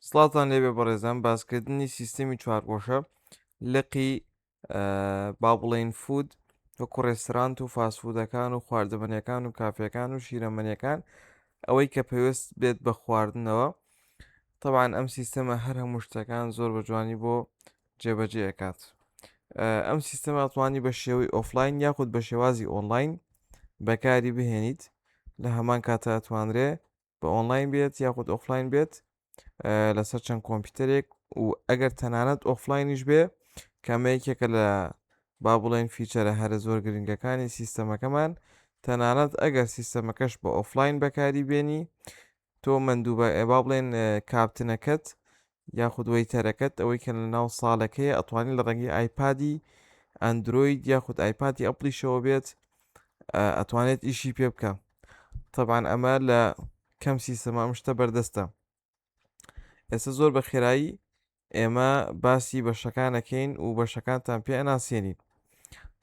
سڵاوتان لێبێ بەڕێزان باسکردنی سیستەمی چوارگۆشە لقی با بڵێین food وەکو ڕێسترانت و fast food ەکان و خواردەمەنیەکان و کافێکان و شیرەمەنیەکان ئەوەی کە پەیوەست بێت بە خواردنەوە طبعا ئەم سیستەمە هەر هەموو شتەکان زۆر بە جوانی بۆ جێبەجێ ئەکات ئەم سیستەمە ئەتوانی بە شێوەی ئۆفلاین یاخود بە شێوازی ئۆنلاین بەکاری بهێنیت لە هەمان کاتە ئەتوانرێ بە ئۆنلاین بێت یاخود ئۆفلاین بێت لەسەر چەند کۆمپیوتەرێک و ئەگەر تەنانەت ئۆفلاینیش بێ کەمە یەکێکە لە با بڵێن feature ە هەرە زۆر گرنگەکانی سیستەمەکەمان تەنانەت ئەگەر سیستەمەکەش بە ئۆفلاین بەکاری بێنی تۆ مەندوبە با بڵێن کاپتنەکەت یاخود waiter ەکەت ئەوەی کە لە ناو ساڵەکەیە ئەتوانی لە ڕێگەی ئایپادی ئەندرۆید یاخود ئایپادی ئەپڵیشەوە بێت ئەتوانێت ئیشی پێ بکە تەبان ئەمە لە کەم سیستەمە ئەم شتە بەردەستە ئێستا زۆر بە خێرایی ئێمە باسی بەشەکانەکەین و بەشەکانتان پێ ئەناسێنین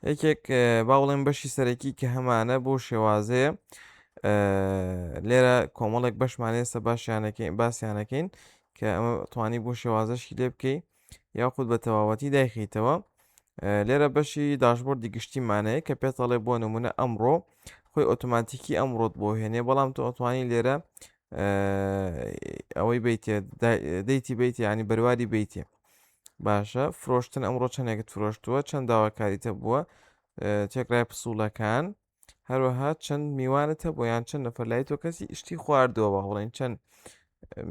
یەکێک با بڵێن بەشی سەرەکی کە هەمانە بۆ شێوازەیە لێرە کۆمەڵێک بەشمان ئێستا باشیانەکەین باسییانەکەین کە ئەمە توانی بۆ شێوازەشی لێ بکەی یاخود بە تەواوەتی دایخیتەوە لێرە بەشی dashboard ی گشتیمانەیە کە پێتەڵێ بۆ نمونە ئەمڕۆ خۆی ئۆتۆماتیکی ئەمڕۆت بۆ هێنێ بەڵام تۆ ئەتوانی لێرە ئەوەی بیتێ date ی بیت ینی بەرواری بیتێ باشە فرۆشتن ئەمڕۆ چەندێکت فرۆشتووە چەند داواکاریتە بووە تێکرای پسوولەکان هەروەها چەند میوانت هەبوو یان چەند نەفەر لای تۆ کەسی شتی خواردووە بە بڵێن چەند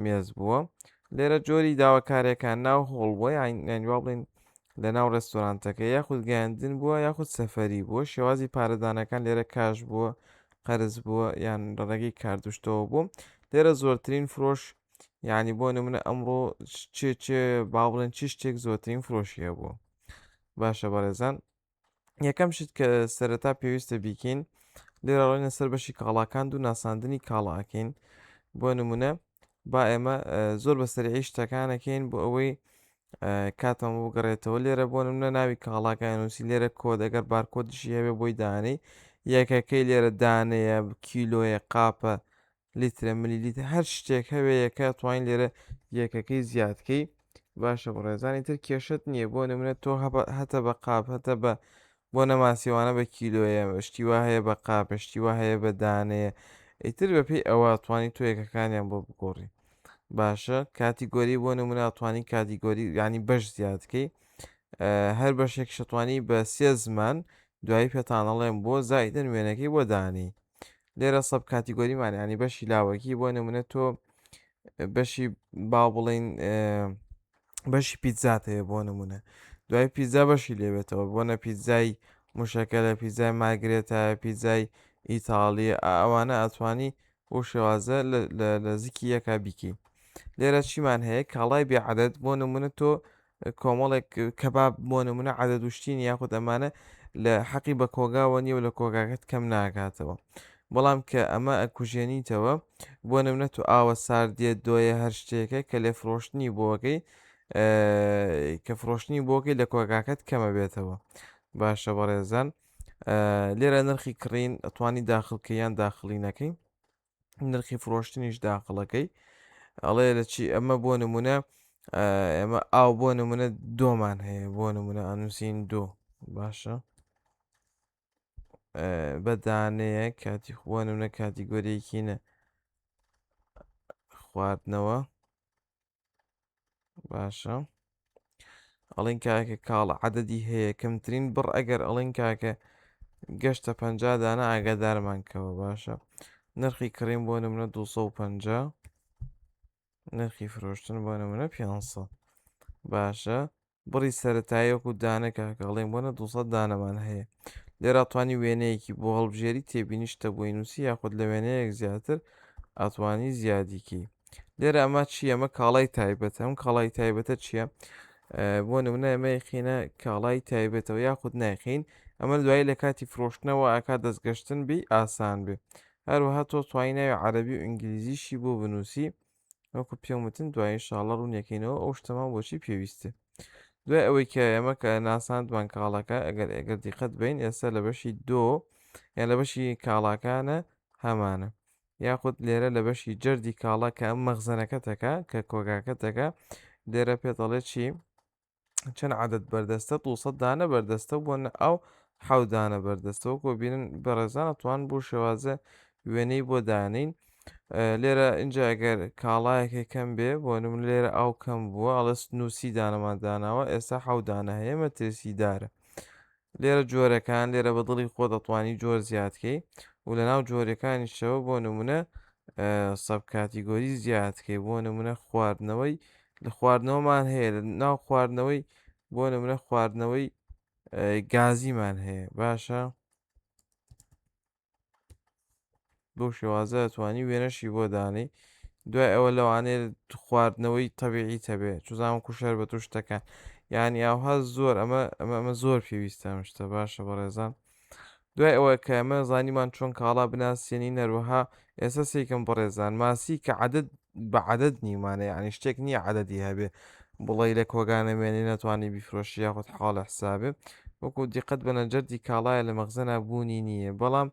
مێز بووە لێرە جۆری داواکارەکان ناو هۆڵ بووە یان وا بڵێن لە ناو ڕێستۆرانتەکە یاخود گەیاندن بووە یاخود سەفەری بووە شێوازی پارەدانەکان لێرە cash بووە قەرز بووە یان لە ڕێگەی کاردوشتەوە بوو لێرە زۆرترین فرۆش یعنی بۆ نمونە ئەمڕۆ چێ چێ با بڵێن چی شتێک زۆرترین فرۆشی هەبووە باشە بەڕێزان یەکەم شت کە سەرەتا پێویستە بیکەین لێرە ڕۆینە سەر بەشی کاڵاکان و ناساندنی کاڵاکەین بۆ نمونە با ئێمە زۆر بە سەریعی شتەکانەکەین بۆ ئەوەی کاتم بگەڕێتەوە لێرە بۆ نمونە ناوی کاڵاکان نووسی لێرە کۆد ئەگەر بارکۆدیشی هەبێ بۆی دانەی یەکەکەی لێرە دانەیە کیلۆیە قاپە لیترە ملیلیتر هەر شتێک هەوێ یەکە توانین لێرە یەکەکەی زیادکەی باشە بەڕێزانی تر کێشت نییە بۆ نمونە تۆ هەتە بە قاپ هەتە بە بۆ نەماسیوانە بە کیلۆیە شتی وا هەیە بە قاپە شتی وا هەیە بە دانەیە ئیتر بەپێی ئەوە توانی تۆ یەکەکانیان بۆ بگۆڕی باشە category بۆ نمونە توانی category ینی بەش زیادکەی هەر بەشێک شتوانی بە سێ زمان دوایی پێتانەڵێم بۆ زایدن وێنەکەی بۆ دانی لێرە sub category مان ینی بەشی لاوەکی بۆ نمونە تۆ بەشی با بڵین بەشی پیتزات هەیە بۆ نمونە دوای پیتزا بەشی لێبێتەوە بۆنە پیتزای مشەکە لە پیتزای مارگرێتە پیتزای ئیتاڵی ئەوانە ئەتوانی بۆ شێوازە لە زیکی یەکا بیکی لێرە چیمان هەیە کاڵای بێ عدد بۆ نمونە تۆ کۆمەڵێک کەباب بۆ نمونە عەدەد و شتین یاخود ئەمانە لە حەقی بە کۆگاوە نییە و لە کۆگاکەت کەم ناکاتەوە بەڵام کە ئەمە ئەکوژێنیتەوە بۆ نمونە تو ئاوە ساردیە دۆیە هەر شتێکە کە لێ فرۆشتنی بۆکەی کە فرۆشتنی بۆکەی لە کۆگاکەت کەمە بێتەوە باشە بەڕێزان لێرە نرخی کڕین ئەتوانی داخڵکە یان داخڵی نەکەی نرخی فرۆشتنیش داخڵەکەی ئەڵێ لە چی ئەمە بۆ نمونە ئێمە ئاو بۆ نمونە دۆمان هەیە بۆ نمونە ئەنووسین دۆ باشە بە دانەیە کاتی بۆ نمونە category ێکی نە خواردنەوە باشە ئەڵین کاکە کاڵە عددی هەیە کەمترین بڕ ئەگەر ئەڵین کاکە گەشتە پ دانە ئاگادارمان کەوە باشە نرخی کڕین بۆ نمونە 250 نرخی فرۆشتن بۆ نمونە 500 باشە بڕی سەرەتایی وەکو دانە کاکە ئەڵێن بۆنە 200 دانەمان هەیە لێرە توانی وێنەیەکی بۆ هەڵبژێری تێبینی شتە بۆی نووسی یاخود لە وێنەیەک زیاتر ئەتوانی زیادیکەی لێرە ئەمە چی ئەمە کاڵای تایبەتە ئەم کاڵای تایبەتە چییە؟ بۆ نمونە ئەمە یخینە کاڵای تایبەتەوە یاخود نایخین ئەمە دوایی لە کاتی فرۆشتنەوە ئاکات دەستگەشتن بی ئاسان بێ هەروەها تۆ توانی ناوی عەربی و ئینگلیزیشی بۆ بنووسی وەکو پێم وتن دوای ئینشاڵڵە ڕوونیەکەینەوە ئەو شتەمان بۆچی پێویستە دوای ئەوەی کە ئێمە کە ناساندمان کاڵاکە ئەگەر ئەگەر دیقەت بین ئێستا لە بەشی دۆ یان لە بەشی کاڵاکانە هەمانە. یاخود لێرە لە بەشی جەردی کاڵا کە ئەم مەخزەنەکەتەکە کە کۆگاکەتەکە لێرە پێت ئەڵێ چی چەند عدد بەردەستە 200 دانە بەردەستە بۆ ئەو حەو دانە بەردەستە وەکۆ بینن بەڕێزان ئەتوان بۆ شێوازە وێنەی بۆ دانین لێرە اینجا ئەگەر کاڵایەکە کەم بێ بۆ نمونە لێرە ئاو کەم بووە ئەڵێ نووسی دانەمان داناوە ئێستا حەو دانە هەیە مەترسیدارە لێرە جۆرەکان لێرە بە دڵی خۆ دەتوانی جۆر زیادکەی و لە ناو جۆرەکانیشەوە بۆ نمونە subcategory زیادکەی بۆ نمونە خواردنەوەی لە خواردنەوەمان هەیە لە ناو خواردنەوەی بۆ نمونە خواردنەوەی گازیمان هەیە باشە بەو شێوازە ئەتوانی وێنەشی بۆ دانێی دوای ئەوە لەوانەیە خواردنەوەی تەبیعی تەبێ چزانم کوشەر بە تو شتەکان یعنی ئاوها زۆر ئەمە ئەمە ئەمە زۆر پێویستە ئەم شتە باشە بەڕێزان دوای ئەوە کە ئەمە زانیمان چۆن کاڵا بناسیێنین هەروەها ئێستا سیکەم بەڕێزان ماسی کە عدد بە عدد نیمانە یعنی شتێک نییە عددی هەبێ بڵێ لە کۆگانە مێنێ نەتوانی بیفرۆشی یاخود حاڵە حسابێ وەکو دیقەت بە نەجەردی کاڵایە لە مەخزەنا بوونی نییە بەڵام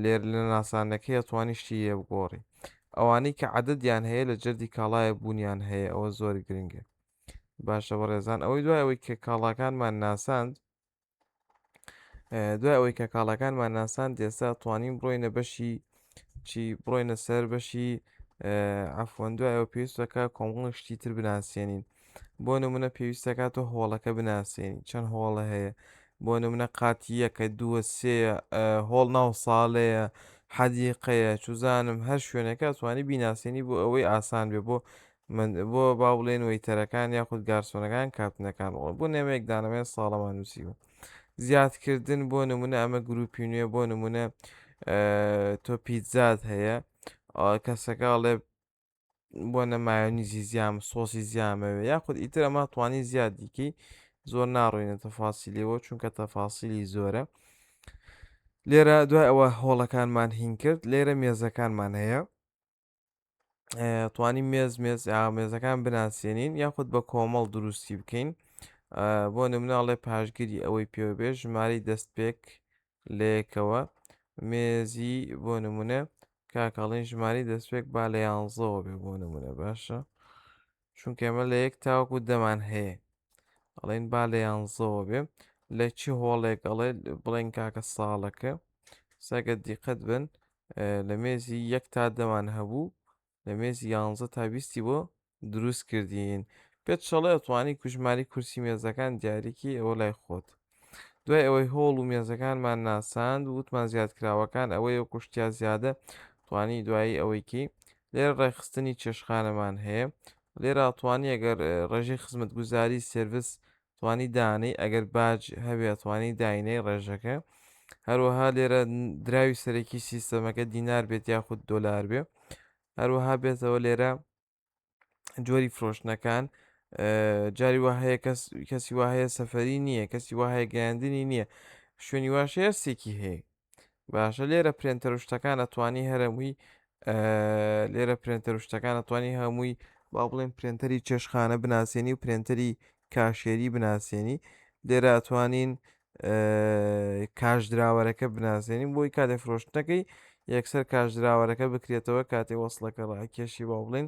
لێر لە ناسانەکەی ئەتوانی شتی لێ بگۆڕی ئەوانەی کە عددیان هەیە لە جەردی کاڵایە بوونیان هەیە ئەوە زۆر گرنگە باشە بەڕێزان ئەوەی دوای ئەوەی کە کاڵاکانمان ناساند دوای ئەوەی کە کاڵاکانمان ناساند ئێستا توانین بڕۆینە بەشی چی بڕۆینە سەر بەشی عفوەن دوای ئەوە پێویستەکە کۆمەڵی شتی تر بناسیێنین بۆ نمونە پێویستەکە تۆ هۆڵەکە بناسیێنی چەند هۆڵە هەیە بۆ نمونە قاتی یەکە دووە سێیە هۆڵ ناو ساڵەیە حەدیقەیە چوزانم هەر شوێنەکە توانی بیناسیێنی بۆ ئەوەی ئاسان بێ بۆ من بۆ با بڵێن waiter ەکان یاخود گارسۆنەکان کاپتنەکان ڕۆڵ بۆ نێمەیەک دانەمێ ساڵەمان نووسیوە زیادکردن بۆ نمونە ئەمە گروپی نوێ بۆ نمونە تۆ پیتزات هەیە کەسەکە ئەڵێ بۆ نە مایۆنیزی زیام سۆسی زیامەوێ یاخود ئیتر ئەمە توانی زیاد دیکەی زۆر ناڕۆینە تەفاسیلەوە چونکە تەفاسیلی زۆرە لێرە دوای ئەوە هۆڵەکانمان هین کرد لێرە مێزەکانمان هەیە توانی مێز مێز مێزەکان بناسیێنین یاخود بە کۆمەڵ دروستی بکەین بۆ نموناڵێ پاشگری ئەوەی پێوە بێ ژمارەی دەستپێک لەیەکەوە مێزی بۆ نمونە کاکەڵین ژماری دەستپێک با لە یانزەوە بێ بۆ نمونە باشە چونکە ئێمە لە یەک تاوەکو دەمان هەیە ئەڵێن با لە یانزەوە بێ لە چی هۆڵێک ئەڵێ بڵێن کاکە ساڵەکە سەگە دیقەت بن لە مێزی یەک تا دەمان هەبوو لە مێزی یانزە تا بیستی بۆ دروست کردین پێت شەڵێ توانی کوژماری کورسی مێزەکان دیاریکی ئەوە لای خۆت دوای ئەوەی هۆڵ و مێزەکانمان ناساند وتمان زیادکراوەکان ئەوەیە و کوشتیا زیادە توانی دوایی ئەوەیکی لێرە ڕێکخستنی چێشخانەمان هەیە لێرە توانی ئەگەر ڕێژەی خزمەتگوزاری service توانی دانەی ئەگەر باج هەبێ توانی داینەی ڕێژەکە هەروەها لێرە دراوی سەرەکی سیستەمەکە دینار بێت یاخود دۆلار بێ هەروەها بێتەوە لێرە جۆری فرۆشتنەکان جاری وا هەیە کەس کەسی وا هەیە سەفەری نییە کەسی وا هەیە گەیاندنی نییە شوێنی واش هێرسێکی هەیە باشە لێرە printer و شتەکان ئەتوانی هەرەمووی لێرە printer و شتەکان ئەتوانی هەمووی با بڵێن printer ی چێشخانە بناسیێنی و printer ی cashier ی بناسیێنی لێرە ئەتوانین cash drawer ەکە بناسێنین بۆی کاتێ فرۆشتنەکەی یەکسەر cash drawer ەکە بکرێتەوە کاتێ وەصلەکە ڕاکێشی با بڵێن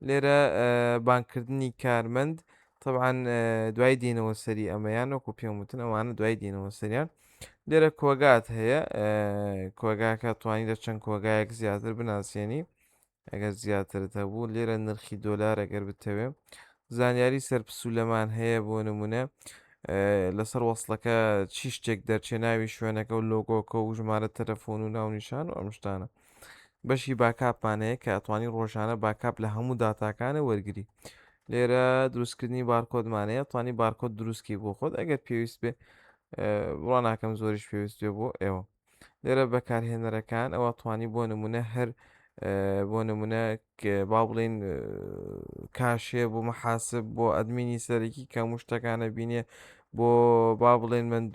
لێرە بانکردنی کارمەند طبعا دوای دێنەوە سەری ئەمەیان وەکو پێم وتن ئەوانە دوای دێنەوە سەریان لێرە کۆگات هەیە کۆگاکە توانی لە چەند کۆگایەک زیاتر بناسیێنی ئەگەر زیاترت هەبوو لێرە نرخی دۆلار ئەگەر بتەوێ زانیاری سەر پسولەمان هەیە بۆ نمونە لەسەر وەصلەکە چی شتێک دەرچێ ناوی شوێنەکە و لۆگۆکە و ژمارە تەلەفۆن و ناونیشان و ئەم شتانە بەشی backup مان هەیە کە ئەتوانی ڕۆژانە backup لە هەموو داتاکانە وەرگری لێرە دروستکردنی بارکۆدمان هەیە توانی بارکۆد دروستکی بۆ خۆت ئەگەر پێویست بێ بڕوا ناکەم زۆریش پێویست بێ بۆ ئێوە لێرە بەکارهێنەرەکان ئەوە توانی بۆ نمونە هەر بۆ نمونە با بڵین cashier بۆ محاسب بۆ ئەدمینی سەرەکی کە مشتەکانە بینێ بۆ با بڵێن من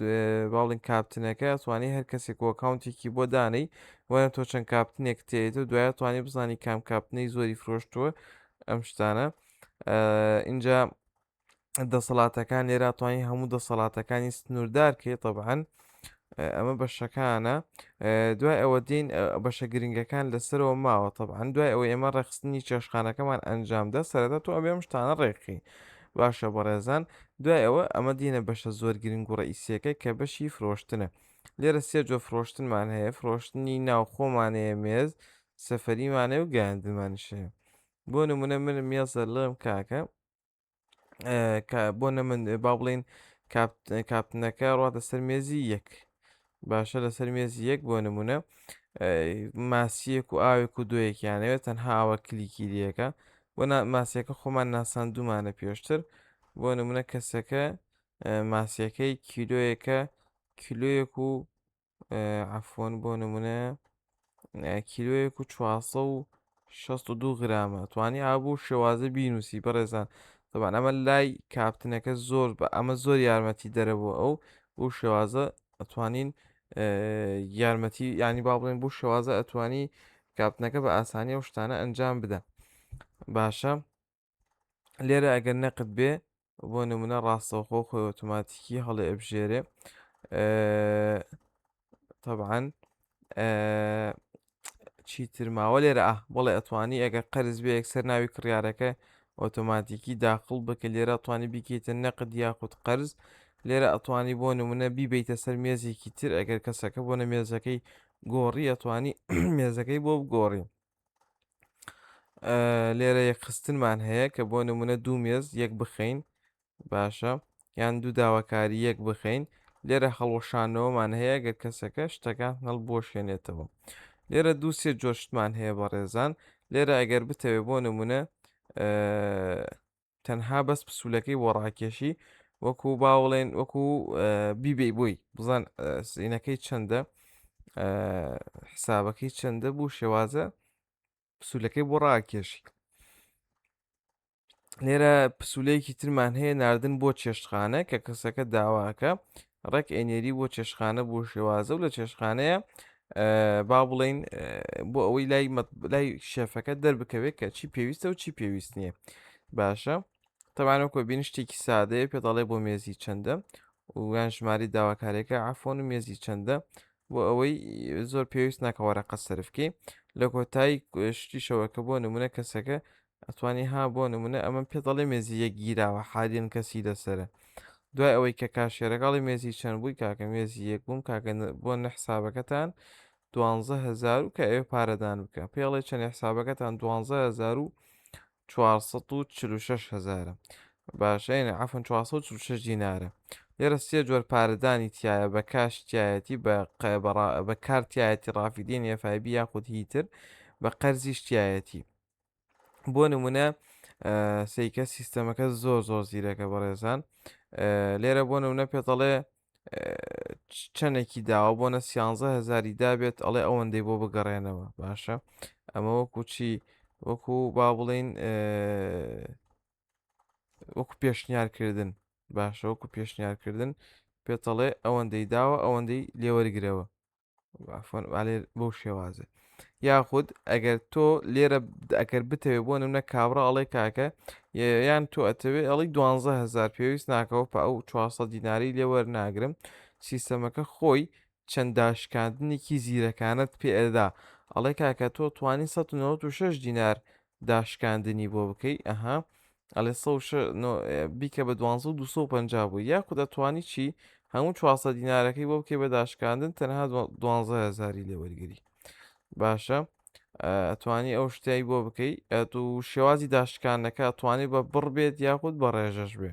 باڵین کاپتنەکە توانی هەر کەسێک و account ێکی بۆ دانەی وەە تۆ چەند کاپتنێک تێیت و دوایە توانی بزانی کام کاپتنەی زۆری فرۆشتووە ئەم شتانە اینجا دەسەڵاتەکان لێرا توانی هەموو دەسەڵاتەکانی سنووردار کەی طبعا. ئەمە بەشەکانە دوای ئەوە دین بەشە گرنگەکان لەسەرەوە ماوە طبعا دوای ئەوەی ئێمە ڕێکخستنی چێشخانەکەمان ئەنجامدا سەرەتا تۆ ئەبێ ئەم شتانە ڕێکخی باشە بەڕێزان دوای ئەوە ئەمە دینە بەشە زۆر گرنگ و ڕئیسیەکە کە بەشی فرۆشتنە لێرە سێ جۆر فرۆشتنمان هەیە فرۆشتنی ناوخۆمان هەیە مێز سەفەریمان هەیە و گەیاندنمانیش هەیە بۆ نمونە من مێزە لێم کاکە کە بۆ نە من با بڵین کاپتنەکە ڕاتە سەر مێزی یەک باشە لەسەر مێزی یەک بۆ نمونە ماسیەک و ئاوێک و دۆیەکیانەوێت تەنها ئاوە کلیکی لەکە بۆ ماسیەکە خۆمان ناساندومانە پێشتر بۆ نمونە کەسەکە ماسیەکەی کیلۆیەکە کیلۆیەک و عەفوەن بۆ نمونە کیلۆیەک و 462 غرامە توانی ئابوو شێوازە بینوسی بەڕێزان طبعا ئەمە لای کاپتنەکە زۆر بە ئەمە زۆر یارمەتی دەرە بۆ ئەو بۆ شێوازە ئەتوانین یارمەتی ینی با بڵێن بۆ شێوازە ئەتوانی کاپتنەکە بە ئاسانی ئەو شتانە ئەنجام بدە باشە لێرە ئەگەر نەقد بێ بۆ نمونە ڕاستەوخۆ خۆی ئۆتۆماتیکی هەڵێ ئەبژێرێ طبعا چیتر ماوە لێرە ئە بڵێ ئەتوانی ئەگەر قەرز بێ یەکسەر ناوی کڕیارەکە ئۆتۆماتیکی داخڵ بکە لێرە ئەتوانی بیکەیتە نەقد یاخود قەرز لێرە ئەتوانی بۆ نمونە بیبیتە سەر مێزێکی تر ئەگەر کەسەکە بۆ نە مێزەکەی گۆڕی ئەتوانی مێزەکەی بۆ بگۆڕی لێرە یەکخستنمان هەیە کە بۆ نمونە دوو مێز یەک بخەین باشە یان دوو داواکاری یەک بخەین لێرە هەڵوەشانەوەمان هەیە گەر کەسەکە شتەکان هەڵبوەشێنێتەوە لێرە دوو سێ جۆشتمان هەیە بەڕێزان لێرە ئەگەر بتەوێ بۆ نمونە تەنها بەس پسولەکەی بۆ ڕاکێشی وەکو باوڵێن وەکو بیبەی بۆی بزان سینەکەی چەندە حسابەکەی چەندە بوو شێوازە پسولەکەی بۆ ڕاکێشی لێرە پسولەیەکی ترمان هەیە ناردن بۆ چێشتخانە کە کەسەکە داواکە ڕێک ئەنێری بۆ چێشخانە بۆ شێوازە و لە چێشخانەیە با بڵین بۆ ئەوەی لای لای شێفەکە دەربکەوێت کە چی پێویستە و چی پێویست نییە باشە تەوانە کۆبین شتێکی سادەیە پێ دەڵێ بۆ مێزی چەندە ویان ژماری داواکارێکە عفۆن و مێزی چەندە بۆ ئەوەی زۆر پێویست ناکە وەرەقە سەرفکەی لە کۆتایی شتیشەوە کە بۆ نمونە کەسەکە ئەتوانی ها بۆ نمونە ئەمە پێ دەڵێ مێزی یەک گیراوە حالین کەسی لەسرە دوای ئەوەی کە cashier ەکەڵی مێزی چەند بووی کاکە مێزی یەک بووم کاکە بۆ نەحسابەکەتان 12000 و کە ئەوێ پارەدان بکە پێڵێ چەند حسابەکەتان 12000 و 446 هەزارە باشە یعنی عفوا 446 دینارە لێرە سێ جۆر پارەدانی تایە بە cash تایەتی بە بە کارت تایەتی ڕافیدین FIB یاخود هیتر بە قەرزیش تایەتی بۆ نمونە سیکە سیستەمەکە زۆر زۆر زیرەکە بەڕێزان لێرە بۆ نمونە پێتەڵێ چەندێکی داوە بۆ نە سیانزە هەزاری دابێت ئەڵێ ئەوەندەی بۆ بگەڕێنەوە باشە ئەمە وەکو چی وەکو با بڵین وەکو پێشنیارکردن باشە وەکو پێشنیارکردن پێتەڵێ ئەوەندەی داوە ئەوەندەی لێوەرگرەوە بەو شێوازە یاخود ئەگەر تۆ لێرە ئەگەر بتەوێ بۆ نمونە کابرا ئەڵێ کاکە یان تۆ ئەتەوێ ئەڵی 12000 پێویست ناکەەوە پە ئەو 400 دیناری لێوەرناگرم سیستەمەکە خۆی چەند داشکاندنێکی زیرەکانت پێ ئەدا ئەڵێ کاکە تۆ توانی 196 دینار داشکاندنی بۆ بکەی ئەها ئەڵێ بیکە بە دوانزە و 250 بوو یاخود ئەتوانی چی هەموو 400 دینارەکەی بۆ بکەی بە داشکاندن تەنها 12 هزاری لێ وەرگری باشە ئەتوانی ئەو شتای بۆ بکەی ئەتو شێوازی داشکانەکە ئەتوانی بە بڕ بێت یاخود بە ڕێژەش بێ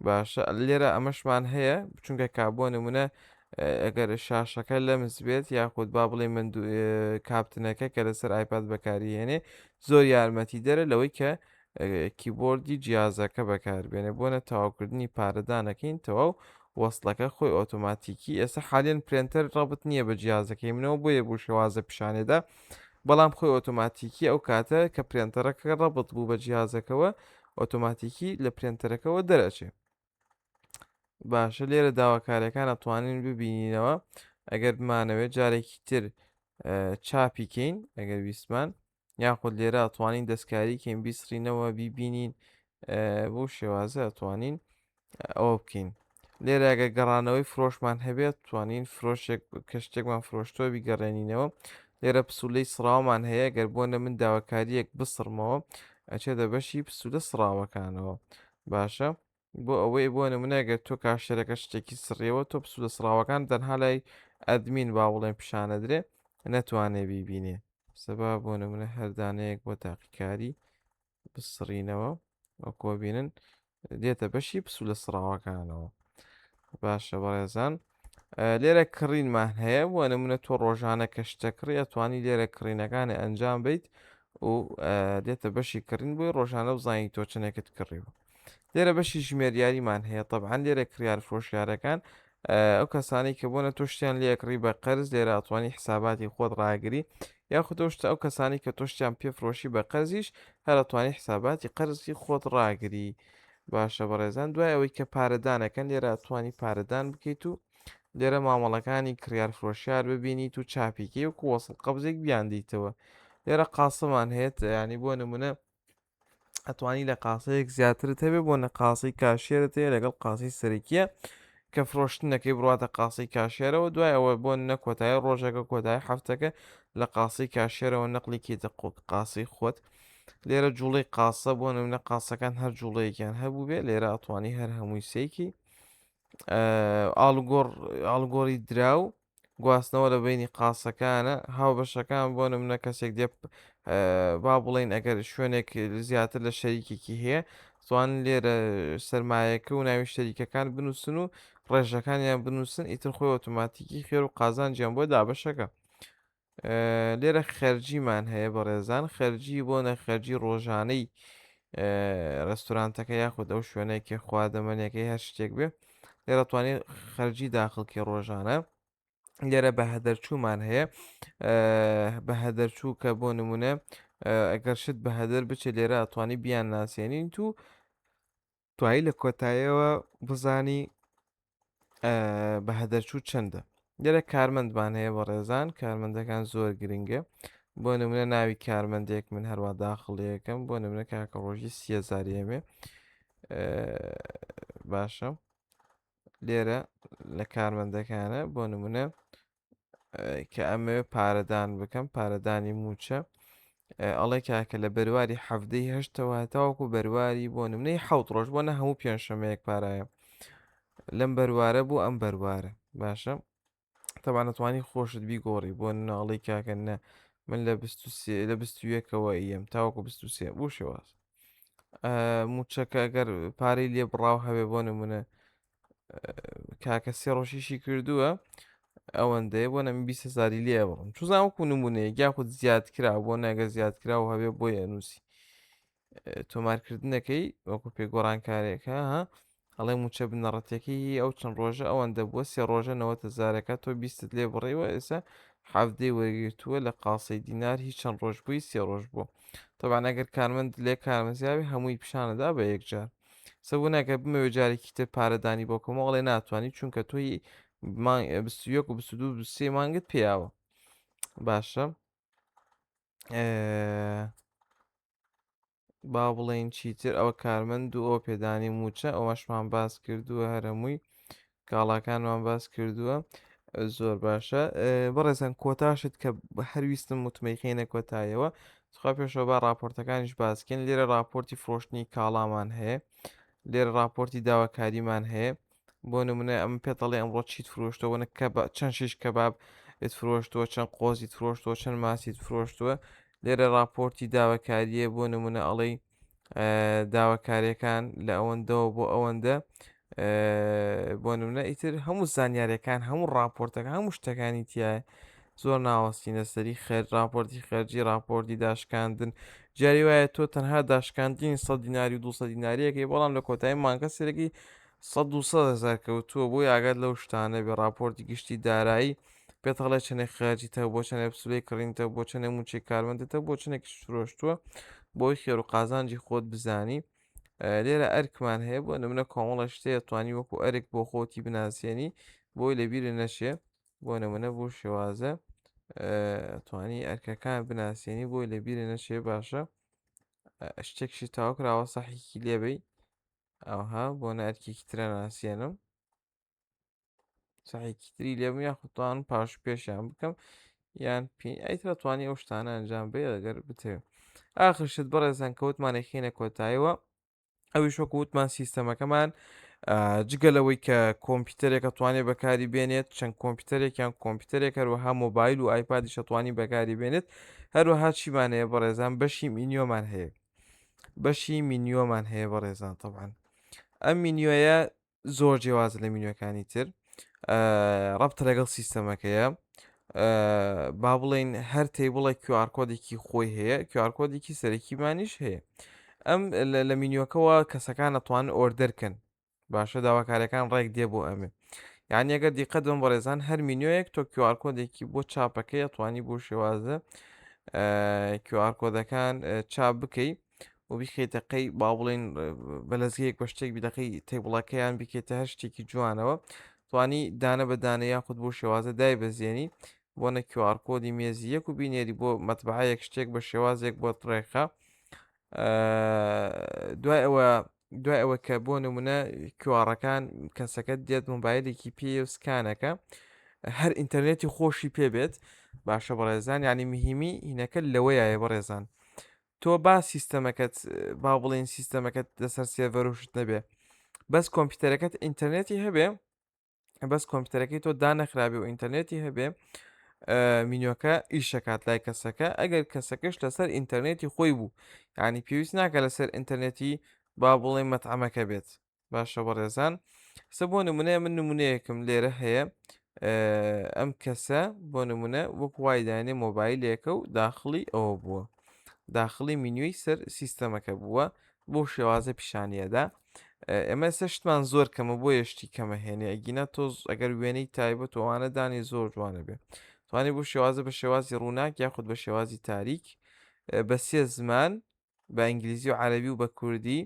باشە لێرە ئەمەشمان هەیە چونکە کا بۆ نمونە ئەگەر شاشەکە لەمس بێت یاخود با بڵێ من کاپتنەکە کە لەسەر ئایپاد بەکاریهێنێ زۆر یارمەتی دەرە لەوەی کە کیبۆردی جیازەکە بەکاربێنێ بۆنە تەواوکردنی پارەدانەکەین تەواو وەصلەکە خۆی ئۆتۆماتیکی ئێستا حالێن printer ڕەبت نییە بە جیازەکەی منەوە بۆیە بۆ شێوازە پیشانێدا بەڵام خۆی ئۆتۆماتیکی ئەو کاتە کە printer ەکە ڕەبت بوو بە جیازەکەوە ئۆتۆماتیکی لە printer ەکەوە دەرەچێ باشە لێرە داواکاریەکان ئەتوانین ببینینەوە ئەگەر بمانەوێت جارێکی تر چاپی کەین ئەگەر ویستمان یاخود لێرە ئەتوانین دەستکاری کەین بیسڕینەوە بیبینین بۆ شێوازە ئەتوانین ئەوە بکەین. لێرە گەر گەڕانەوەی فرۆشمان هەبێت توانین فرۆشێک کە شتێکمان فرۆشتووە بیگەڕێنینەوە. لێرە پسوولەی سڕاومان هەیە، گەر بۆ نە من داواکارییەک بسڕمەوە ئەچێتە بەشی پسوولە سڕاوەکانەوە. باشە بۆ ئەوەی بۆ نمونە گەر تۆ کاشێرەکە شتێکی سڕیەوە تۆ پسوولە سڕاوەکان تەنها لای ئەدمین با بڵێن پیشانەدرێ نەتوانێ بیبینێ. سەبا بۆ نمونە هەر دانەیەک بۆ تاقیکاری بسڕینەوە وەکۆ بینن دێتە بەشی پسوولە سڕاوەکانەوە. باشە بەڕێزان لێرە کڕینمان هەیە، بۆ نمونە تۆ ڕۆژانە کە شتە کڕی ئەتوانی لێرە کڕینەکانی ئەنجام بیت و دێتە بەشی کڕین بۆی ڕۆژانە بزانانی تۆ چنێکت کڕیوە. لێرە بەشی ژمێریاریمان هەیە، طبعا لێرە کڕیار فرۆشیارەکان ئەو کەسانەی کە بۆنە تۆ شتیان لێکڕی بە قەرز لێرە ئەتوانی حساباتی خۆت ڕاگری، یاخود ئەو شتە ئەو کەسانی کە تۆ شتیان پێ فرۆشی بە قەرزیش هەر ئەتوانی حساباتی قەرزی خۆت ڕاگری. باشە بەڕێزان دوای ئەوەی کە پارەدانەکەن لێرە ئەتوانی پارەدان بکەیت و لێرە مامەڵەکانی کڕیار فرۆشیار ببینیت و چاپیکەی وەکو وەسڵ قەبزێک بیاندیتەوە. لێرە قاسەمان هەیە، ینی بۆ نمونە ئەتوانی لە قاسەیەک زیاترت هەبێ، بۆ نە قاسەی کاشێرت هەیە لەگەڵ قاسەی سەرەکیە کە فرۆشتنەکەی بڕاتە قاسەی کاشێرەوە، دوای ئەوە بۆ نە کۆتایی ڕۆژەکە کۆتایی هەفتەکە لە قاسەی کاشێرەوە نەقلی کەیتە قاسەی خۆت. لێرە جوڵەی قاسە بۆ نمونە قاسەکان هەر جوڵەیەکیان هەبوو بێ لێرە ئەتوانی هەر هەمووی سێکی. ئاڵوگۆڕ ئاڵوگۆڕی دراو گواستنەوە لە بینی قاسەکانە هاوبەشەکان، بۆ نمونە کەسێک دێ با بڵین ئەگەر شوێنێک زیاتر لە شەریکێکی هەیە توان لێرە سەرمایەکە و ناوی شەریکەکان بنووسن و ڕێژەکانیان بنووسن، ئیتر خۆی ئۆتۆماتیکی خێر و قازانجیان بۆ دابەشەکە. لێرە خەرجیمان هەیە بەڕێزان، خەرجی بۆ نەخەرجی ڕۆژانەی ڕێستورانتەکە یاخود ئەو شوێنێکی خواردەمەنیەکەی هەر شتێک بێ لێرە توانێت خەرجی داخڵکی ڕۆژانە. لێرە بە هەدەرچوومان هەیە، بە هەدەرچوو کە بۆ نمونە ئەگەر شت بە هەدەر بچێت لێرە ئەتوانی بیان ناسیێنیت و دوایی لە کۆتاییەوە بزانی بە هەدەرچوو چەندە. لێرە کارمەندمان هەیە بەڕێزان، کارمەندەکان زۆر گرنگە. بۆ نمونە ناوی کارمەندێک من هەروە داخڵیەکەم، بۆ نمونە کاکە ڕۆژی 30هزار ئێمێ. باشە لێرە لە کارمەندەکانە بۆ نمونە کە ئەمەوێ پارەدان بکەم، پارەدانی موچە، ئەڵێ کاکە لە بەرواری حەفتەی هەشتەوە هەتاوەکو بەرواری بۆ نمونەی حەوت ڕۆژ، بۆ نە هەموو پێنجشەمەیەک پارایە لەم بەروارە بۆ ئەم بەروارە. باشە تەبعەن ئەتوانی خۆشت بیگۆڕی، بۆ ناڵی کاکە نە من لە 23 لە 21ەوە ئیەم تاوەکو 23 بۆ شێواز. موچەکە ئەگەر پارەی لێ بڕاو هەبێ بۆ نمونە کاکە سێ ڕۆژیشی کردووە ئەوەندەیە بۆ نەمی 20 هزاری لێ بڕم، چوزان وەکو نمونەیە یاخود زیاد کرا بۆ ناگە زیاد کرا و هەبێ بۆی ئەنووسی تۆمارکردنەکەی وەکو پێگۆڕانکارێکە ها ئەڵێ موچە بنەڕەتەکەی ئەو چەند ڕۆژە ئەوەندە بووە، سێ ڕۆژە 90 هزارەکە تۆ بیستت لێ بڕیوە ئێستا حەفتەی وەرگرتووە لە قاسەی دینار هیچ چەند ڕۆژ بووی سێ ڕۆژ بوو. طبعا ئەگەر کارمەند لێ کارمەزیاوی هەمووی پیشانەدا بە یەکجار. سەبوو نەکە بمەوێ جارێکی تر پارەدانی بۆ کۆمەڵێ ناتوانانی، چونکە تۆی 21 و 22 23 مانگت پیاوە. باشە با بڵێین چیتر ئەوە کارمەند و ئەوە پێدانی موچە ئەوەشمان باس کردووە، هەرەمووی کاڵاکانمان باس کردووە. زۆر باشە بەڕێزان، کۆتاشت کە هەرویستم متمەیخینە کۆتایەوە تخوا پێشەوە با راپۆرتەکانیش باسکەین. لێرە راپۆرتی فرۆشتنی کاڵامان هەیە، لێرە راپۆرتی داواکاریمان هەیە. بۆ نمونە ئەم پێتەڵێ ئەمڕۆ چیت فرۆشتەوە، نە کە چەند شیش کەباب ات فرۆشتووە، چەند قۆزیت فرۆشتووە، چەند ماسیت فرۆشتووە. لێرە راپۆرتی داواکاریە، بۆ نمونە ئەڵێی داواکاریەکان لە ئەوەندەوە بۆ ئەوەندە، بۆ نمونە ئیتر هەموو زانیاریەکان هەموو راپۆرتەکە هەموو شتەکانی تایە. زۆر ناوەستینە سەری خێر راپۆرتی خەرجی راپۆرتی داشکاندن. جاری وایە تۆ تەنها داشکاندنی 100 دیناری و 200 دیناریەکەی، بەڵام لە کۆتایی مانگە سەرەکی 100 200 هزار کەوتووە، بۆی ئاگات لەو شتانە بێ. راپۆرتی گشتی دارایی پێتەڵێ چەندێک خەرجیتە، بۆ چەندێک پسولەی کڕینتە، بۆ چەندێک موچەی کارمەندتە، بۆ چەندێک فرۆشتووە، بۆی خێر و قازانجی خۆت بزانی. لێرە ئەرکمان هەیە، بۆ نمونە کۆمەڵە شتەیە توانی وەکو ئەرک بۆ خۆتی بناسیێنی بۆی لەبیر نەشێ. بۆ نمونە بۆ شێوازە توانی ئەرکەکان بناسیێنی بۆی لەبیر نەشێ. باشە شتێکشی تاوکراوە سەحیکی لێبەی ئەوها بۆ نە ئەرکێکی ترە ناسیێنم. سەحێکی تری لێبم یاخود توان پاش پێشیان بکەم یان پی ئەیترە توانی ئەو شتانە ئەنجام بێ ئەگەر بتەوێت ئاخر شت بەڕێزان کەوتمانە خینە کۆتاییەوە ئەویش وەکو وتمان سیستەمەکەمان جگە لەوەی کە کۆمپیوتەرێکە توانێت بەکاری بێنێت چەند کۆمپیوتەرێکیان کۆمپیوتەرێک هەروەها مۆبایل و ئایپادیش ئەتوانی بەکاری بێنێت هەروەها چیمان هەیە بەڕێزان بەشی مینیۆمان هەیە بەشی مینیۆمان هەیە بەڕێزان طبعا ئەم مینیۆیە زۆر جیاوازە لە مینیۆکانی تر ڕەبتە لەگەڵ سیستەمەکەیە با بڵێین هەر table ە QR code ێکی خۆی هەیە QR code ێکی سەرەکیمانیش هەیە ئەم لە مینیۆکەوە کەسەکان ئەتوان order کەن باشە داواکاریەکان ڕێک دێ بۆ ئەمێ یعنی ئەگەر دیقەت بم بەڕێزان هەر مینیۆیەک تۆ QR code ێکی بۆ چاپەکەی ئەتوانی بۆ شێوازە QR code ەکان چاپ بکەی و بیخەیتە قەی با بڵێین بە لەزگەیەک بە شتێک بیدەقەی table ەکەیان بیکەیتە هەر شتێکی جوانەوە توانی دانە بە دانە یاخود بۆ شێوازە دای بەزیێنی بۆنە QR code ی مێزی یەک و بینێری بۆ مەتبعەیەک شتێک بە شێوازێک بۆ ڕێکخە دوای ئەوە دوای ئەوە کە بۆ نمونە QR ەکان کەسەکە دێت مۆبایلێکی پێ و scan ەکە هەر ئینتەرنێتی خۆشی پێ بێت باشە بەڕێزان ینی مهمی هینەکە لەوەیە بەڕێزان تۆ با سیستەمەکەت با بڵێین سیستەمەکەت لەسەر سێرڤەر و شت نەبێ بەس کۆمپیوتەرەکەت ئینتەرنێتی هەبێ بەس کۆمپیوتەرەکەی تۆ دانەخرابێ و ئینتەرنێتی هەبێ مینیۆکە ئیشەکات لای کەسەکە ئەگەر کەسەکەش لەسەر ئینتەرنێتی خۆی بوو یعنی پێویست ناکە لەسەر ئینتەرنێتی با بڵێ مەتعەمەکە بێت باشە بەڕێزان سە بۆ نمونە من نمونەیەکم لێرە هەیە ئەم کەسە بۆ نمونە وەک وای دانێ مۆبایلێکە و داخڵی ئەوە بووە داخڵی مینوی سەر سیستەمەکە بووە بۆ شێوازە پیشانیەدا ئێمە ئێستا شتمان زۆر کەمە بۆ یشتی کەمە هێنێ ئەگینا تۆز ئەگەر وێنەی تایبەت ئەوانە دانی زۆر جوانە بێ توانی بۆ شێوازە بە شێوازی ڕووناک یاخود بە شێوازی تاریک بە سێ زمان بە ئینگلیزی و عەربی و بە کوردی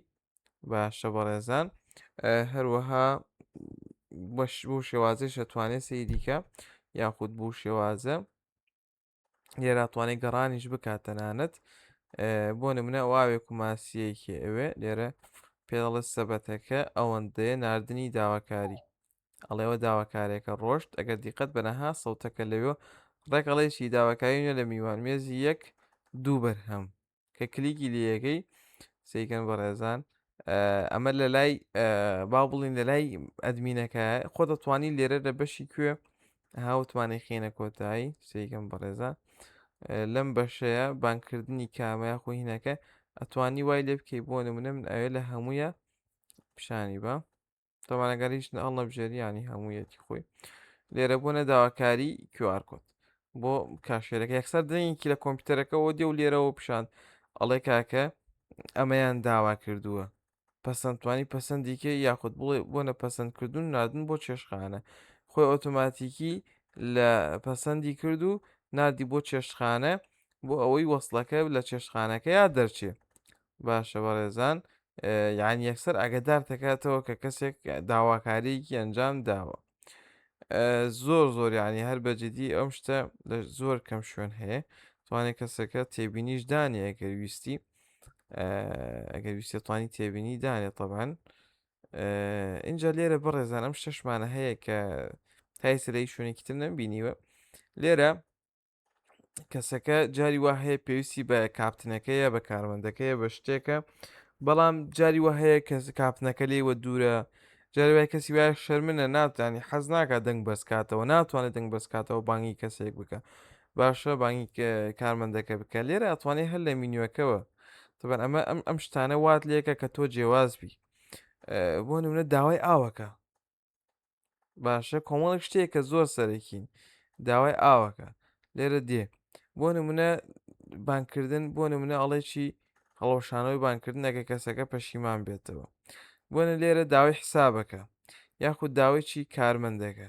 باشە بەڕێزان هەروەها بەش بۆ شێوازێش ئەتوانێت سەیریکە یاخود بۆ شێوازە لێرا توانێت گەڕانیش بکات تەنانەت بۆ نمونە واوێک و ماسیەکی ئەوێ لێرە پێڵە سەبەتەکە ئەوەندەیە ناردنی داواکاری ئەڵێوە داواکارێکە ڕۆشت ئەگەر دیقەت بەنەها سەوتەکە لەوێ ڕێکەڵێکی داواکاری نوێ لە میوان مێزی یەک دوو بەرهەم کە کلیکی لەکەی سەیکەن بەڕێزان ئەمە لە لای با بڵین لە لای admin ەکە خۆ دەتوانی لێرە لە بەشی کوێ هاوتمانی خێنە کۆتایی سەیکەم بەڕێزان لەم بەشەیە بانکردنی کامە یاخۆ هینەکە ئەتوانی وای لێ بکەی بۆ نمونە من ئەوێ لە هەموویە پیشانی بە تەبعەن ئەگەر هیچ هەڵنەبژێری ینی هەموویەتی خۆی لێرە بۆنە داواکاری QR code بۆ cashier ەکە یەکسەر دەنگێکی لە کۆمپیوتەرەکەەوە دێ و لێرەوە پیشان ئەڵێ کاکە ئەمەیان داوا کردووە پەسەندتوانی پەسەندیکە یاخود بڵێ بۆ نەپەسەندکردن ناردن بۆ چێشخانە خۆی ئۆتۆماتیکی لە پەسەندی کرد و ناردی بۆ چێشتخانە بۆ ئەوەی وەصلەکە لە چێشتخانەکە یا دەرچێ باشە بەڕێزان یعنی یەکسەر ئاگدار دەکاتەوە کە کەسێک داواکاریەکی ئەنجام داوە زۆر زۆر یعنی هەر بەجددی ئەم شتە لە زۆر کەم شوێن هەیە توانێت کەسەکە تێبینیش دانێ ئەگەر ویستی ئەگەر ویستی توانی تێبینی دانێ طبعا اینجا لێرە بەڕێزان ئەم شتەشمانە هەیە کە تایسە لە شوێنێکی تر نەمبینیوە لێرە کەسەکە جاری وا هەیە پێویستی بە کاپتنەکەیە بە کارمەندەکەیە بە شتێکە بەڵام جاری وا هەیە کەس کاپتنەکە لێوە دوورە جاری وای کەسی وایە شەرمنە ناتوانانی حەز ناکات دەنگ بەسکاتەوە ناتوانێت دەنگ بەسکاتەوە بانگی کەسێک بکە باشە بانگی کارمەندەکە بکە لێرە ئەتوانێت هەر لە مینیۆکەوە تەبەن ئەمە ئەم ئەم شتانە وات لێکە کە تۆ جێواز بی بۆ نمونە داوای ئاوەکە باشە کۆمەڵێک شتێک کە زۆر سەرەکین داوای ئاوەکە لێرە دێ بۆ نمونە بانکردن بۆ نمونە ئەڵێکی هەڵۆشانەوەی بانکردنەکە کەسەکە پەشیمان بێتەوە بۆنە لێرە داوای حسابەکە یاخود داوای چی کارمەندەکە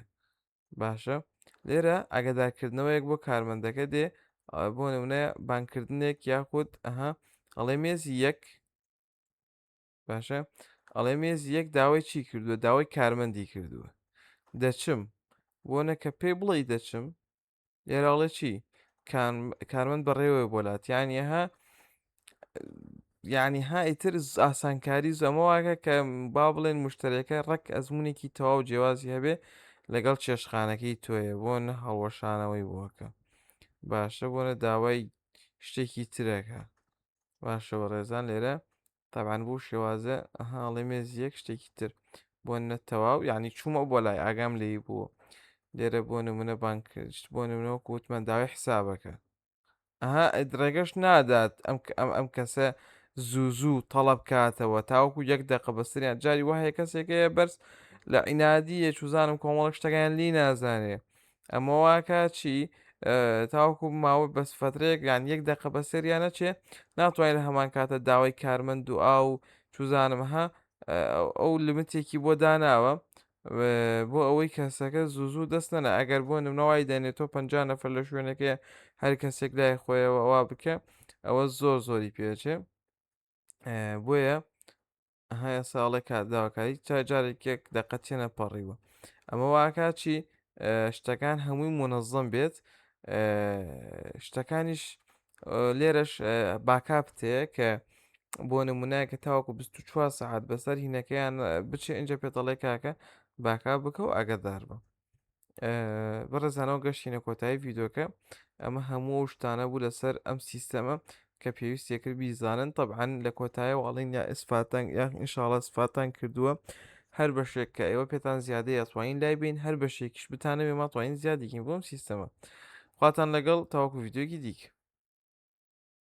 باشە لێرە ئاگادارکردنەوەیەک بۆ کارمەندەکە دێ بۆ نمونە بانکردنێک یاخود ئەها ئەڵێ مێزی یەک باشە ئەڵێ مێزی یەک داوای چی کردووە داوای کارمەندی کردووە دەچم بۆ نەکە پێی بڵێ دەچم لێراڵێ چی کارمەند بەڕێوەی بۆلات یانیها یعنی ها ئیتر ئاسانکاری زەمەواکە کە با بڵێن مشتەرەکە ڕێک ئەزمونێکی تەواو جیاوازی هەبێ لەگەڵ چێشتخانەکەی تۆیە بۆ نە هەڵوەشانەوەی بۆکە باشە بۆ نە داوای شتێکی ترەکە باشە بەڕێزان لێرە تابان بۆ شێوازە ئەهاڵێ مێز یەک شتێکی تر بۆ نە تەواو یعنی چوومە بۆ لای ئاگام لێی بووە لێرە بۆ نمونە بانک بۆ نمونە وەکو وتمان داوای حسابەکە ئەها ڕێگەش نادات ئەم ئەم ئەم کەسە زوو زوو تەڵەب کاتەوە تاوەکو یەک دەقە بەسەریان جاری وایە کەسێک هەیە بەرز لە عینادیە چوزانم کۆمەڵک شتەکان لی نازانێ ئەمە واکە چی تاوەکو ماوە بەس فترەیەک یان یەک دەقە بەسەریان نەچێ ناتوانین لە هەمان کاتە داوای کارمەند و ئاو چوزانم ها ئەو لمتێکی بۆ داناوە بۆ ئەوەی کەسەکە زوو زوو دەست نەنا ئەگەر بۆ نمونە وای دەنێ تۆ 50 نەفەر لە شوێنەکەی هەر کەسێک لای خۆیەوە وا بکە ئەوە زۆر زۆری پێچێ بۆیە هەیە ساڵێک کات داواکاری چا جارێکێک دەقە تێنە پەڕیوە ئەمە واکا چی شتەکان هەمووی منەظەم بێت شتەکانیش لێرەش backup تێ کە بۆ نمونایە کە تاوەکو 24 سەعات بەسەر هینەکەیان بچێ ئینجا پێتەڵێ کاکە backup بکە و ئاگادار بە بەڕێزانەوە گەشتینە کۆتایی ڤیدۆکە ئەمە هەموو شتانە بوو لەسەر ئەم سیستەمە کە پێویستیە کرد بیزانن طبعا لە کۆتایی واڵین یا ئیسفاتان یا ئینشاڵە ئیسفاتان کردووە هەر بەشێک کە ئێوە پێتان زیادەیە توانین لای بین هەر بەشێکیش بتانەوێ ما توانین زیادێکین بۆم سیستەمە خواتان لەگەڵ تاوەکو ڤیدیۆکی دیکە.